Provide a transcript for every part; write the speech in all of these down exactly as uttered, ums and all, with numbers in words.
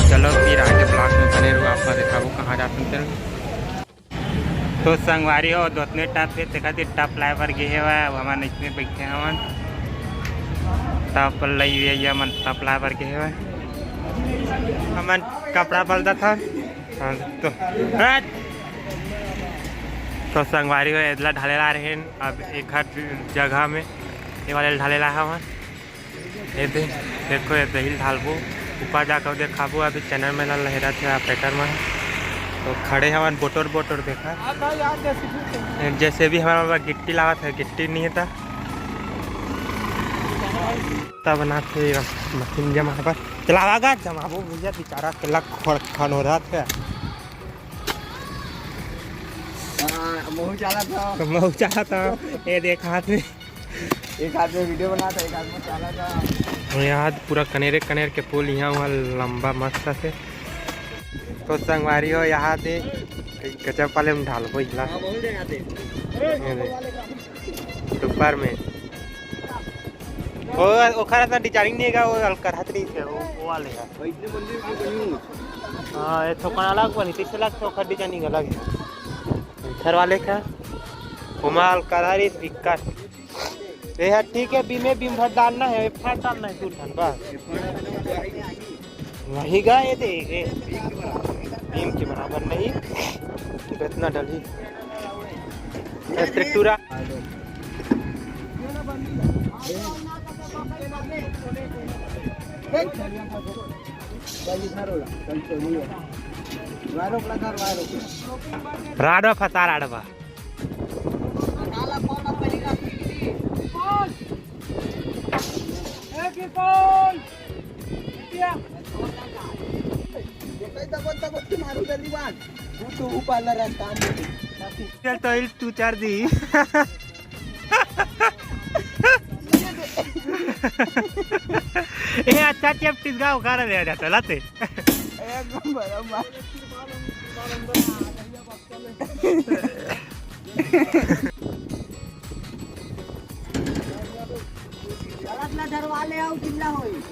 चलो फिर आगे ब्लॉग में बने रहो, आपको दिखाबो कहाँ जाथन तेन। तो संगवारी हो, दोतने टप हे, तेखा ती टप लाए बर गे हेवय। अब हमन इसमें बैठे हवन, टप लई ये हमन टप लाए बर गे हेवय। हमन कपड़ा बदलत हन। हाँ, तो, हट। तो संगवारी हो, एदला ढाले ला रहे अब एक हर जगह में, ये वाले ढाले ला हवन। ये दे, देखो, ये दही ढालबो, ऊपर जाकर देखाबो। अभी चैनल में ना लहरा थे ऑपरेटर में। तो खड़े हवन बोटोर बोटोर देखा। जैसे भी हमारा गिट्टी लावत है, गिट्टी नहीं था। तब ना थे मशीन जमा पर चलावा गा, जमाबो भैया, बेचारा के लग खड़ खन हो रहा था। हाँ, महू चाला था। तो महू चाला था। ये देख हाथ में। एक हाथ में वीडियो बना था, एक हाथ में चाला था। और यहाँ पूरा कनेरे कनेर के पुल यहाँ वहाँ लंबा मस्त से। तो संगवारी हो, यहाँ दे गजब वाले में ढालबो इला। हाँ, बहुत जगह थे। ये दे। ऊपर में। ओ, ओखर अतना डिजाइनिंग नहीं है, वो अलकर हाथ नहीं है, वो, वो वाले है। वैष्णो मंदिर की बनी। हाँ, ये थोकन अलग बनी, तीस लाख तो ओखर डिजाइनिंग अलग है। घर वाले का ओमा अलकर हरी दिक्कत। ये है, ठीक है, बीमे बीम भर डालना है, फाट डालना है, दू ठन बस। वही गा, ये दे, ये बीम के बराबर नहीं, इतना डली। ट्रैक्टूरा। राडो फसा राडवा। चल तो इल तू चार दी। ए, अच्छा चेप टिस गाँव उखाड़ा ले जाता लाते। एकदम बराबर। गलत ला डरवा ले आओ, चिल्ला होई।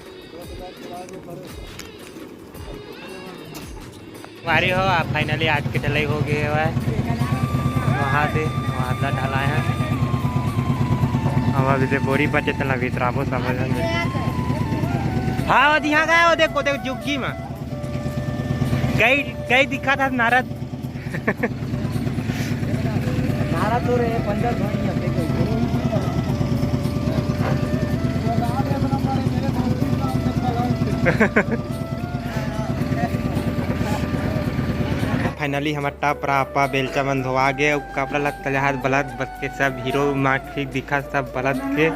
मारी हो, आप finally आज के ढलाई हो गए हुआ है। वहाँ दे, वहाँ ला ढलाए हैं। अब अभी दे बोरी बचे त लगी तराबो समझ में। हाँ, वो दिहा गया, वो देख, वो देख, जुग्गी में। गई, गई दिखा था नारद। नारद तो रे, पंद्रह धोनी है, देखो। Finally हमर टप रापा बेलचा मन धोवा गे, अउ कपड़ा लत्ता जहाज बलत बस के सब हीरो माफिक दिखा सब बलत के।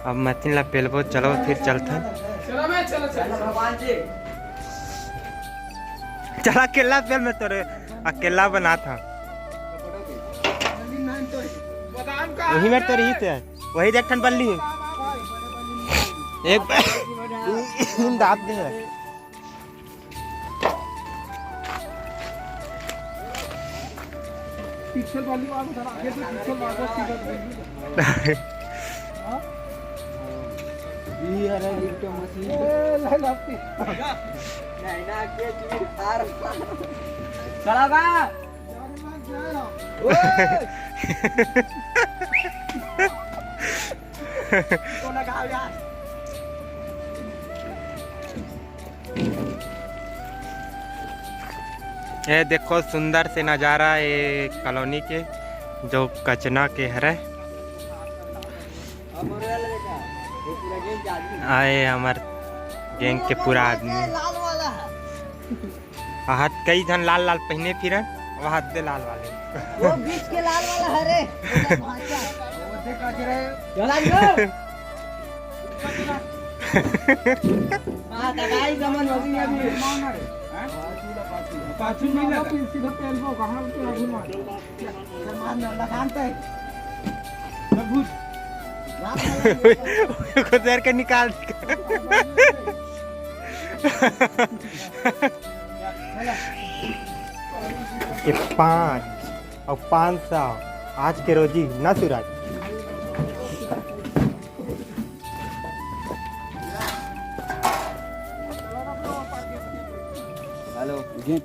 अब मशीन ला पेलबो, चलो फिर चलथन। चला अकेला पेल में तोरे, अकेला बना था। वही में तो रही थे, वही देख ठन बल्ली है। एक दाब दे। पिक्सल वाली बात बता, आगे से पिक्सल वाला सीधा। ये अरे लिफ्ट मशीन। ए, ले लपटी। नहीं ना, के चीज आर। चला बा। ओए। तो लगा यार। ये देखो सुंदर से नज़ारा ये कॉलोनी के, जो कचना के हरे। आए हमर गैंग के पूरा आदमी। आहत कई झन लाल लाल पहिने फिरन, वहां दे लाल वाले। वो बीच के लाल वाला हरे, ओकर भांचा। चला जो। हाँ, दवाई दमन हो गई अभी। पाछू नहीं लगा। सीधा पेलबो, कहाँ पे आगू मार? मार ना, लगान पे। सब भूत। खुद के निकाल। ये पाँच और पाँच सौ आज के रोजी ना सुराज।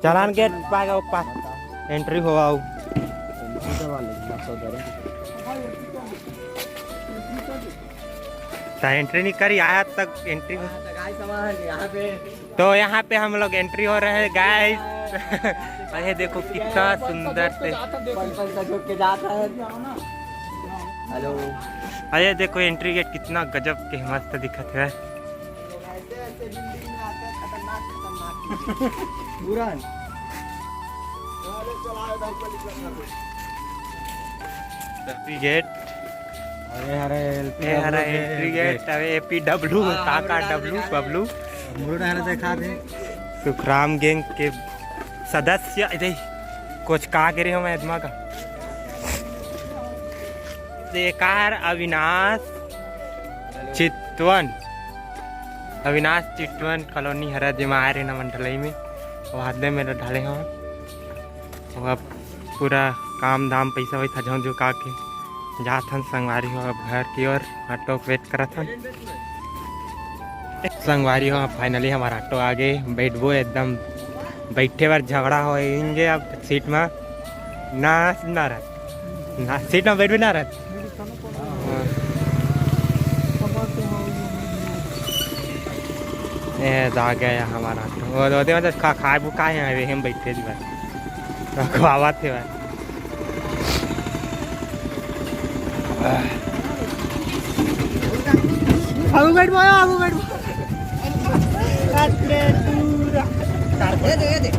चलान गेट पाएगा ऊपर, एंट्री होगा। तो एंट्री नहीं करी, आया तक एंट्री हो। तो यहाँ पे हम लोग एंट्री हो रहे हैं, गाइस। अरे देखो कितना सुंदर से। हेलो। अरे देखो एंट्री गेट कितना गजब के मस्त दिखत है। Entry gate. अरे हरे एलपी ए हरा एंट्री गेट, अबे एपीडब्ल्यू, हाँ, का का डब्ल्यू बब्लू। मुरुड हरे देखा दे। सुखराम गैंग के सदस्य, अरे कुछ का करे हो मैं आत्मा का। बेकार अविनाश चितवन, अविनाश चितवन कॉलोनी हरा, जेमा आए रहे ना मंडलई में, वो हाथ में डाले हो। वो अब पूरा काम धाम पैसा वैसा झोंक झुका के जात हन संगवारी हो अब घर की ओर। ऑटो के वेट करत हन संगवारी हो। फाइनली हमारा ऑटो आ गए, बैठबो एकदम, बैठे बार झगड़ा होएंगे अब सीट में। ना ना रहत ना सीट में बैठबे ना रहत। ए, आ गया हमारा ऑटो। वो, वो, वो, खा, खाए वो खाए हैं, हम बैठे जी भाई। खवावा थे भाई। आगू बैठ भाई, आगू बैठ। अरे दूर। ये दे, ये दे।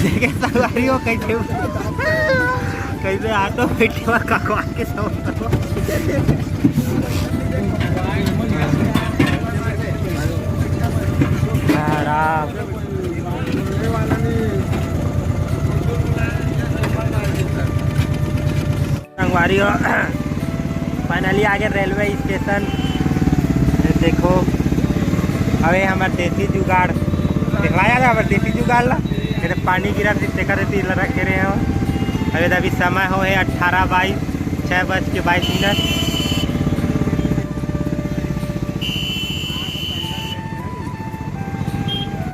देखे सवारी हो कैसे, कैसे ऑटो बैठे हुआ ककवा के सब। आराम। संगवारी हो, फाइनली आ गए रेलवे स्टेशन। ये देखो, अबे हमार देसी जुगाड़ देखवाया था, हमार देसी जुगाड़ ला। ये तो पानी गिरा थी, तेकर थी लड़क के रहे हो। अबे तो अभी समय हो है अठारह बाईस, छः बज के बाईस मिनट।